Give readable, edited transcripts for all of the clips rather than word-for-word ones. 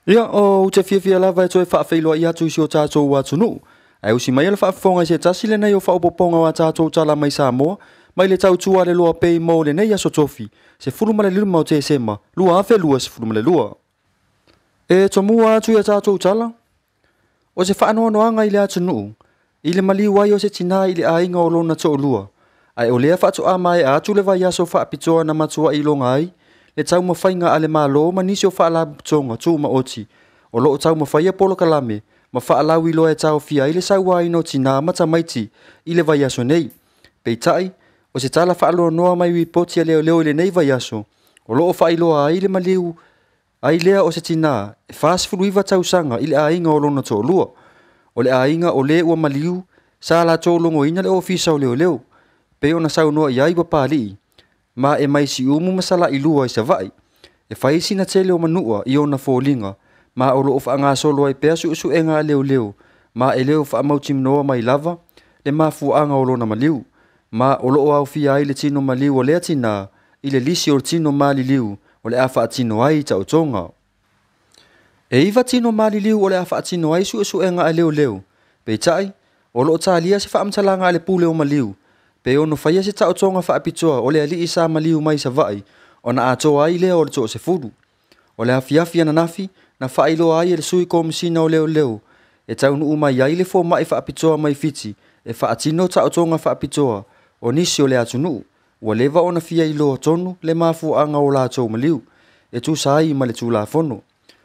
Ia, ou te fiafia lava e toe faafeiloai atu i si o tatou atunuu. Ae usi mai le faafofoga i se tasi lenei o faaopoopoga o a tatou tala mai Samoa, mai le tautua a le Loa Pei mo lenei aso tofi, 15 o Tesema, 2022. E tomua atu ia tatou tala, o se faanoanoaga i le atunuu, i le maliu ai o se tinā i le aiga o lona toalua, ae o lea faatoa maea atu le vaiaso faapitoa na matuai iloga ai le taumafaiga a le Malo ma nisi o faalapotopotoga tumaoti o lo o taumafaia polokalame ma faalauiloa e taofia ai le sauaina o tinā ma tamaiti i le vaiaso nei. Peitai, o se tala faaloanoa mai ripoti a leoleo i lenei vaiaso, o lo o faailoa ai le maliu ai lea o se tinā e 49 tausaga i le aiga o lona toalua. O le aiga o le ua maliu sa latou logoina le ofisa o leoleo, pei ona saunoa i ai Papali'i, ma e mai Siumu ma Salailua i Savaii. E fai sina tele o manua i ona foliga, ma o lo o faagasolo ai pea suesuega a leoleo, ma e le o faamautinoa mai lava le mafuaaga o lona maliu, ma o lo o aofia ai le tino maliu o lea tinā i le lisi o le tino maliliu o le a faatino ai taotoga. E 9 tino maliliu o le a faatino ai suesuega a leoleo, peitai, o lo o talia se faamatalaga a le pule o maliu, pe ono faia se taotoga faapitoa o le alii sa maliu mai Savaii, ona atoa ai lea o le toasefulu. O le afiafi ananafi, na faailoa ai e le sui komisina o leoleo, e taunuu mai ai le fomai faapitoa mai Fiti, e faatino taotoga faapitoa o nisi o le atunuu, ua leva ona fia iloa tonu le mafuaaga o latou maliu, e tusa ai ma le Tulafono.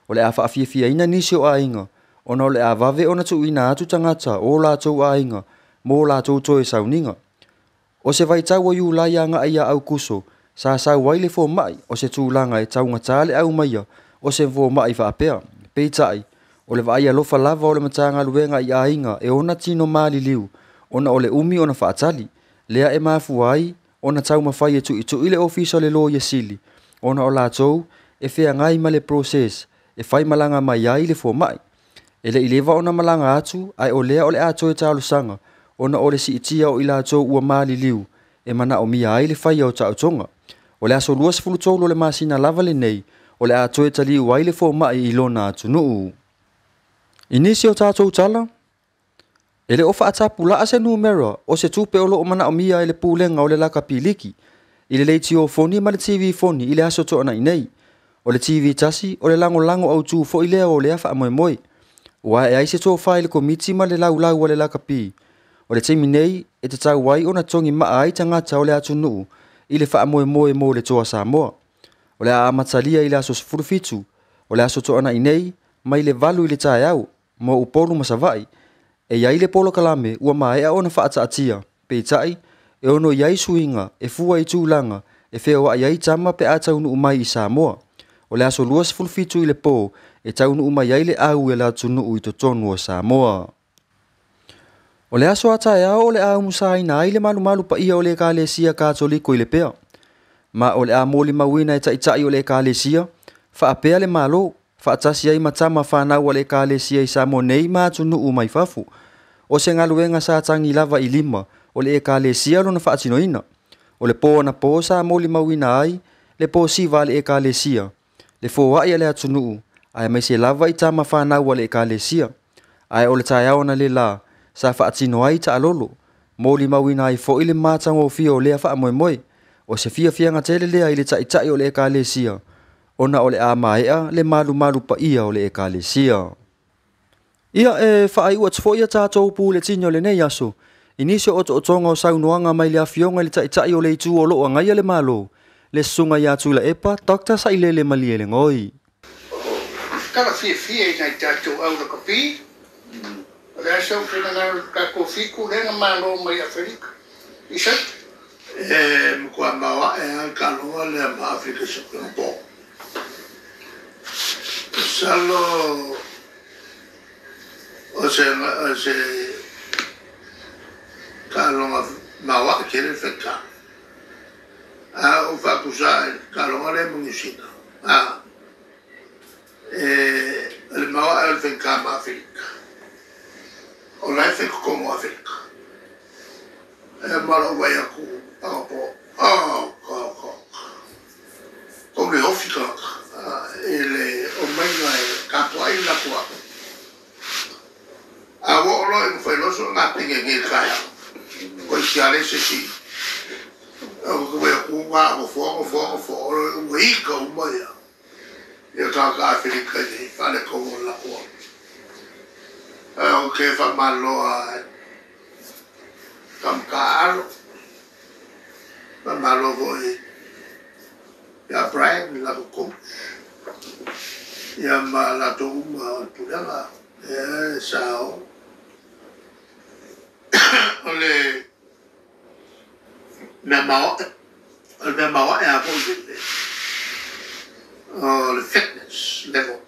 O le a faafiafiaina nisi o aiga, ona o le a vave ona tuuina atu tagata o latou aiga mo latou toe sauniga. O se vaitau o Iulai agai ia Aukuso, sa sau ai le fomai o se tulaga e taugata le aumaia o se fomai faapea. Peitai, o le vaai alofa lava o le Matagaluega i aiga e ona tino maliliu, ona o le umi ona faatali, lea e mafua ai ona taumafai e tuitui le ofisa o le Loia Sili, ona o latou e feagai ma le process e fai malaga mai ai le fomai. E le i leva ona malaga atu, ae o lea o le a toe talosaga, ona o le siitia o i latou ua maliliu, e manaomia ai le faia o taotoga. O le aso 23 o le masina lava lenei, o le a toe taliu ai le fomai i lona atunuu. I nisi o tatou tala, e le o faatapulaa se numera o se tupe o lo o manaomia e le pulega o le lakapiliki, i le leitio foni ma le TV foni i le aso toanai nei. O le TV tasi o le lagolago autū foi lea o lea faamoemoe. Ua ae ai se tofa i le komiti ma le laulau a le lakapi. O le taimi nei e tatau ai ona togi maa ai tagata o le atunuu i le faamoemoe mo le Toa Samoa. O le a amatalia i le aso 17, o le aso toanai nei, mai le 8 i le taeao, mo Upolu ma Savaii. E i ai le polokalame ua maea ona faataatia, peitai, e ono i ai suiga e fua i tulaga e feoai ai tama pe a taunuu mai i Samoa. O le aso 27 i le pō e taunuu mai ai le au e le atunuu i totonu o Samoa. O le aso a taeao o le a umusaina ai le malumalu paia o le Ekalesia Katoliko i Lepea. Ma o le a molimauina e taitai o le Ekalesia, faapea le Malo, faatasi ai ma tama fanau a le Ekalesia i Samoa nei ma atunuu mai fafo. O se galuega sa tagi lava i lima o le Ekalesia lona faatinoina. O le pō anapō sa molimauina ai le pō siva a le Ekalesia, le foai a le atunuu, aemaise lava i tama fanau a le Ekalesia. Ae o le taeao analeila, sa faatino ai taalolo, molimauina ai foi le matagofie o lea faamoemoe. O se fiafiaga tele lea i le taitai o le Ekalesia, ona o le a maea le malumalu paia o le Ekalesia. Ia e faaiu atu foi ia tatou puletini o lenei aso, i nisi o otootoga o saunoaga mai le afioga i le taitai o le itu o lo o agaia le Malo, le susuga ia Tuilaepa Dr Sailele Malielegaoi. Tala fiafia i nai tatou au lakapi. O le a sau finagalo i le tatou fitu lea na malo mai Aferika i Saute. E matua maoae lava le taaloga lea ma Aferika Anapo. Masalo o se taaloga maoae tele le faigata. A ou faapusa i le taaloga lea ma Niu Sila, o le maoae o le faigata ma Aferika. O la e fai totonu o Aferika. E ma lou vaai atu anapo, oka, oka, oka. Tou le ofi tagata i le omaiga e tapena. O ko ku ngā o fo o fo o fo o ua ika uma ia. Ia tāka Afrika i whale kongo la kua. O ke whamaloa kamka alo. Whamalo foi ia Brian la coach. Ia ma la tō uma o pulega. Ia sao. O le mea maoa, o le mea maoa e a foi le o le fitness level.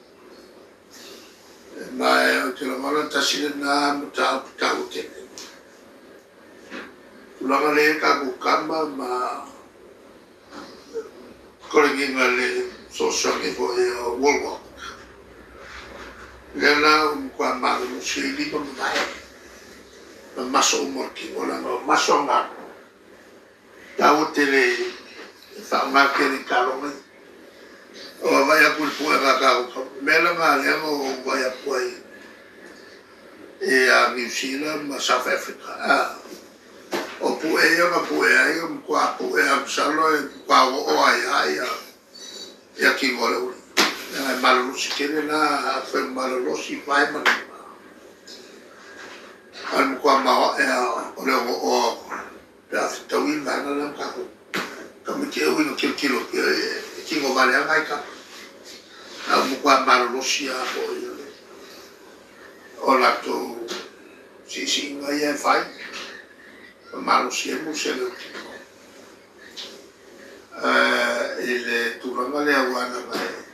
Ma o te lagona tasi lena mataupu taua tele. Tulaga le ka kukama ma kolegiga le sosogi foi o Woolworth. Lea la ua malolosi ai lima ma vae. Ma maso uma o le kino laga o maso aga. Taua tele e faaaoga tele i taloga. O vai aku i le puega ka mea laga lea o vai aku ai e a New Zealand ma South Africa. O pue ia ma pue ai o matua pue a masalo e matua oo ai a ia ia kino o le uli. E malolosi tele la afai malolosi vae ma lima. A le matua maoae a o le oo pe a fetaui le vaega lea ma tatou. Tamaiti e ui na tilotilo e tino valeaga ai ka. A o matua malolosi a foi o le o latou siisiiga ia e fai. Malosi ai musele o tino. I le tulaga lea ua laga e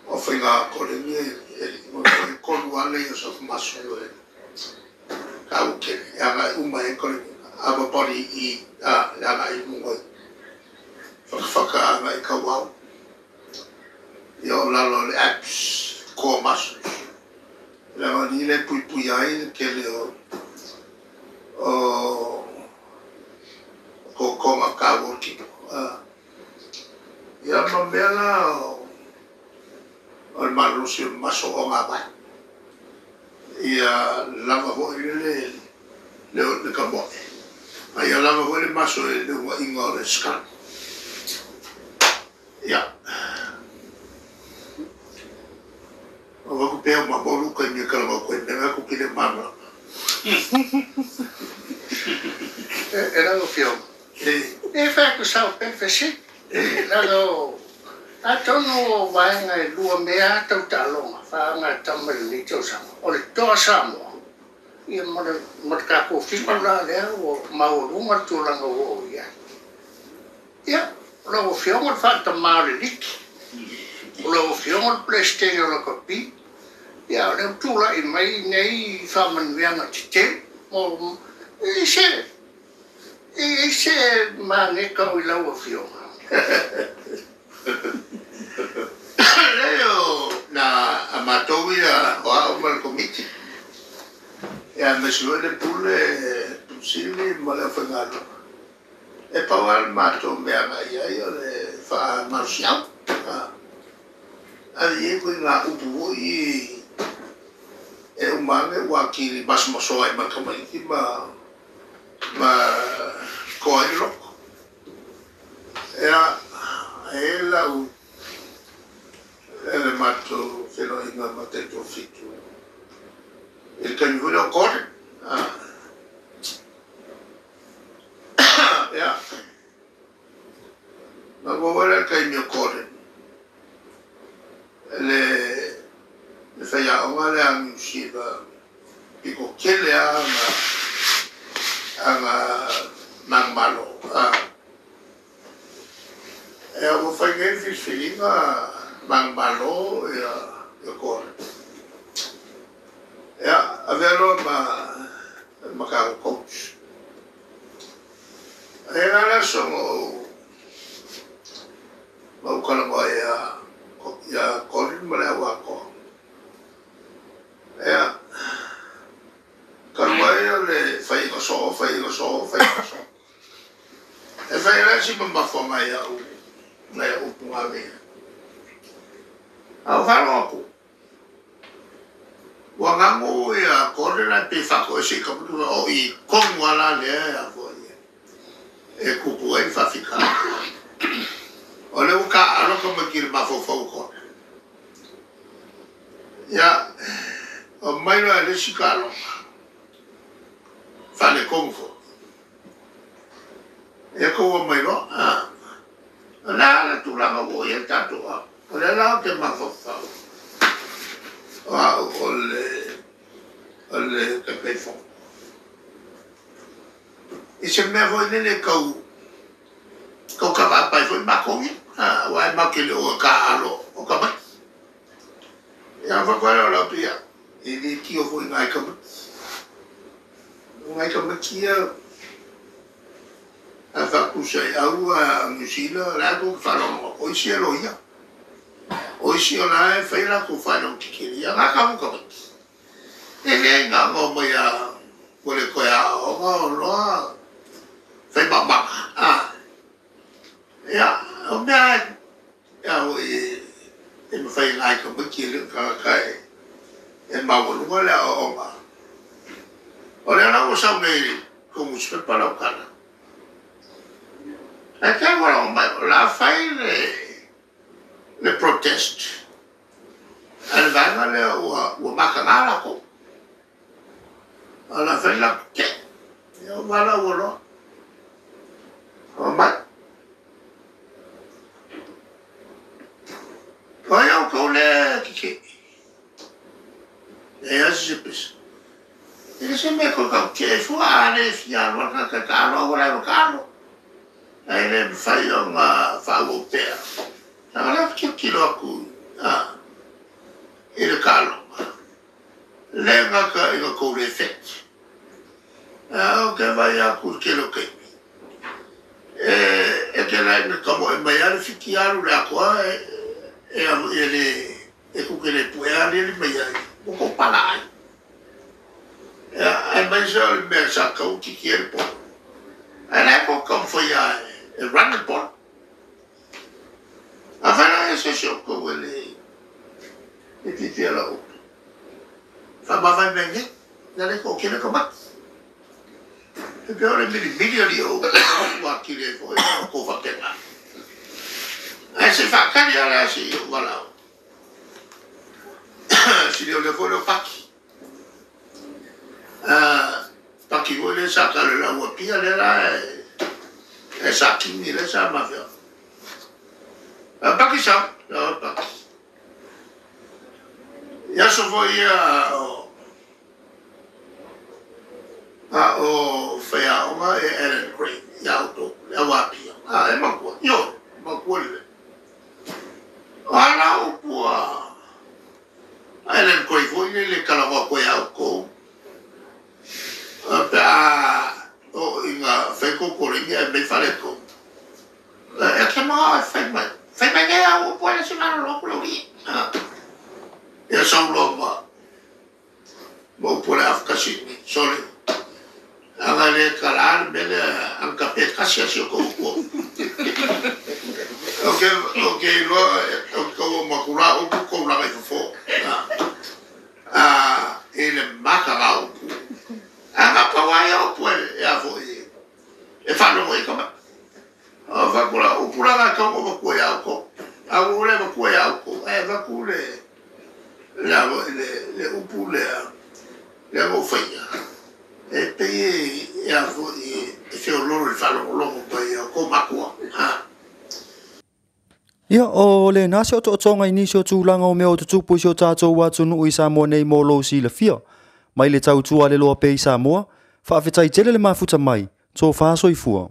o faiga koleni e tolu ale ia sa maso e taua tele. E agai uma e koleni. Upper body i le agai i luga i whakawhaka agai kau. Ia o lalo le abs, core muscles. Laga ni le pui pui ai le tele o kokonga kau o tino. Ia ma mea la o le malolosi o maso o ngā vai. Ia lava foi le le kamoe. A ia lava foi le maso e le unga inga o le skull. Ia. O waku pea ma molu kai mea kala koe mea ku kile mana. E lau fioga. E whai ku sau pe whasi. Lalo, atonu o vaega e lua mea tau taaloga faaga tama i lenei tausaga o le Toa Samoa ia ma le tatou fitu la lea ua maualuga le tulaga ua oo i ai. Ia, o lau afioga le faatamā o le liki, o lau afioga le peresetene o lakapi, ia o lea ua tula'i mai nei faamanuiaga tetele mo i se i se mageka o i lau afioga. Leo na a matou ia o au ma le komiti. Ia me sui le pule pusili ma le whangaluega. E pau lava le matou mea agai ai o le faamalosiau. Ave i ai koe ngā upu foi e uma ane ua atili masomasoa ai ma le tamaiti ma toa ai le loko. Ia e lau e le matou feiloaiga ma taitoafitu i le taimi foi lea o Gordon. Ia, na ua foi la le taimi o Gordon le faiaoga lea a Niu Sila piko tele lava aga manumalo. Ia ua fai nei le filifiliga manumalo ia Gordon. Ia, avea loa ma tatou coach. E la le aso na ou ma ou talanoa ia Gordon ma le au atoa. Ia, talu ai o le faiga soo, faiga soo, faiga soo. E fai la si mamafa mai au nai au upu gavea. A o faalogo atu, ua gago ia Gordon ae pe faatoese i ka manu o i tonu lava la lea e a foi E tupu ai le faafitauli. O lea ua taaalo tamaiti i le mafaufau o Kona. Ia, omai loa e le isi taaloga, faaletonu foi. Ia tou omai loa, a. O le a le tulaga ua oo i ai le tatou aoga? O lea la ou te mafaufau, o au o le, o le Taitaifono. I se mea foi lele e tau, tau kavaapa ai foi matou ia, aua e matou te le o taaalo o tamaiti. Ia ona fai atu lava lea o lau ia, e le tio foi i nai tamaiti. O nai tamaiti ia, a faatusa i au a Niu Sila, o la e tou te faalogologo atu, o isi e loia, o isi o la e fai a latou faailoga tetele, ia na tatou tamaiti. E leai na ona omai lava ua le toe aooga o loa fai maumaga. A, ia, o mea lava e mafai e nai tamaiti e le o tagata e maualuga le aoaoga. O lea la ua sau nei i le tou nusipepa lau tala. Ae tau ua logo mai, o le a fai le protest a le vaega lea ua mataga latou. O le a fai le latou tetee. Ia ua valaau loa. Omai. O ai outou lea e tetee? E leai se pesa. E le se mea e toe tau tetee ai fua, a le fia alu lava le tagata e taalo, aua la e taalo. Ae le mafai ona faaauau pea. Leaga o lea ou te tilotilo atu i le taaloga, le gata ina tou le fet, ae ou te vaai atu i le tele o taimi, e te laina tamoe mai lava le fiti alu i le atoa e le e tu te le puea aliali mai ai, ua tou pala ai. Aemaise o le mea sa tau titi ai le polo. Ae la e tou taumafai lava e run le polo. Afai la e se isi o outou e le e fiafia i lau upu, faamavae mai nei, na le toatele tamaiti. E pei o le milimili alii o upu ua atili ai foi ona outou faapena. Ae se i faatali lava la se i ou valaau. Sili o lea foi leo Paki. Paki foi lea sa talo i lau Apia lea la e sa kini lea sa mafea. Paki sau, o Paki. I aso foi ia a o faiaoga e Alan Gray ia outou, le au Apia. A, e matua, ioe, matua lelei. O a la upu a Alan Gray foi lele talanoa atu ai ia outou, pe a oo ina fai tou koleni ae mei faaletonu. E te manao e fai mai. Fai mai nei au upu e le se malolo atu le aualii. Ia sau loa ma ma upu o le afakasini, sole, aga le tala le mea lea aga tape tasi a si o kou upu. O ke iloa o te tau o atu la upu kou laga i fofo. A, i le maka ga upu. Aga pau ai upu e a foi e faalogo i ka mai. O fakula upu laga tau o vakua ia uko. A ua le vakua ia uko. E vaku le le le upu lea lea ua faia. E pei e a foi e feololo i le faalogologo mai o kou makua. Ia, o lena se otootoga i nisi o tulaga o mea o tutupu i si o tatou atunuu i Samoa nei mo lou silafia. Mai le tautua a le loa pea i Samoa, faafetai tele le mafuta mai, tofa soifua.